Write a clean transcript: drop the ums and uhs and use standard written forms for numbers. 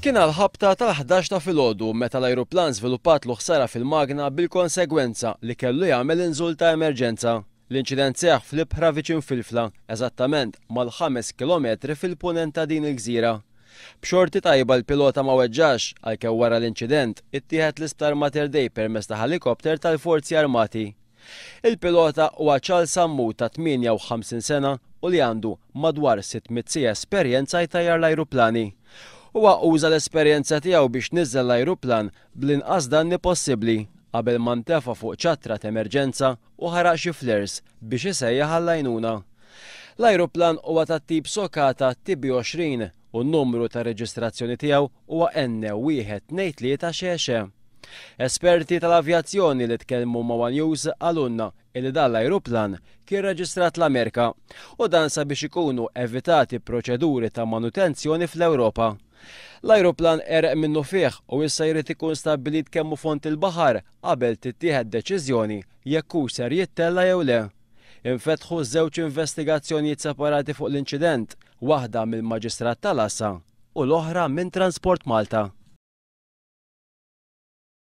Kien għall-ħabta tal-11 ta' filgħodu meta l-ajruplan żviluppatlu ħsara fil-magna bil-konsegwenza li kellu jagħmel inżul ta' emerġenza. L-inċident seħħ fl-ibħra viċin Filfla, eżattament mal-ħames kilometri fil-punent ta' din il-gżira. B'xorti tajba l-pilota ma weġġax, għalkemm wara l-inċident ittieħed l-Isptar Mater Dei permezz ta' ħelikopter tal-Forzi Armati. Il-pilota huwa Charles Sammut ta' 58 sena u li għandu madwar 600 siegħa esperjenza jtajjar l-ajruplani. Huwa uża l-esperjenza tiegħu biex niżżel l-ajruplan bl-inqas danni possibbli qabel ma ntefa' fuq ċattra t'emerġenza u ħaraq xi flares biex isejjaħ għall-għajnuna. L-ajruplan huwa tat-tip Socata TB20 u n-numru tar-reġistrazzjoni tiegħu huwa N123 xexe. Esperti tal-avjazzjoni li tkellmu ma' one News qalulna illi dan l-ajruplan kien reġistrat l-Amerika u dan sabiex ikunu evitati proċeduri ta' manutenzjoni fl-Ewropa. L-ajruplan għereq minnufih u issa jrid ikun stabbilit kemm hu fond il-baħar qabel tittieħed deċiżjoni jekk hux ser jittella' jew le. Infetħu żewġ investigazzjonijiet separati fuq l-inċident, waħda mill-Maġistrat tal-Għassa u l-oħra minn Transport Malta.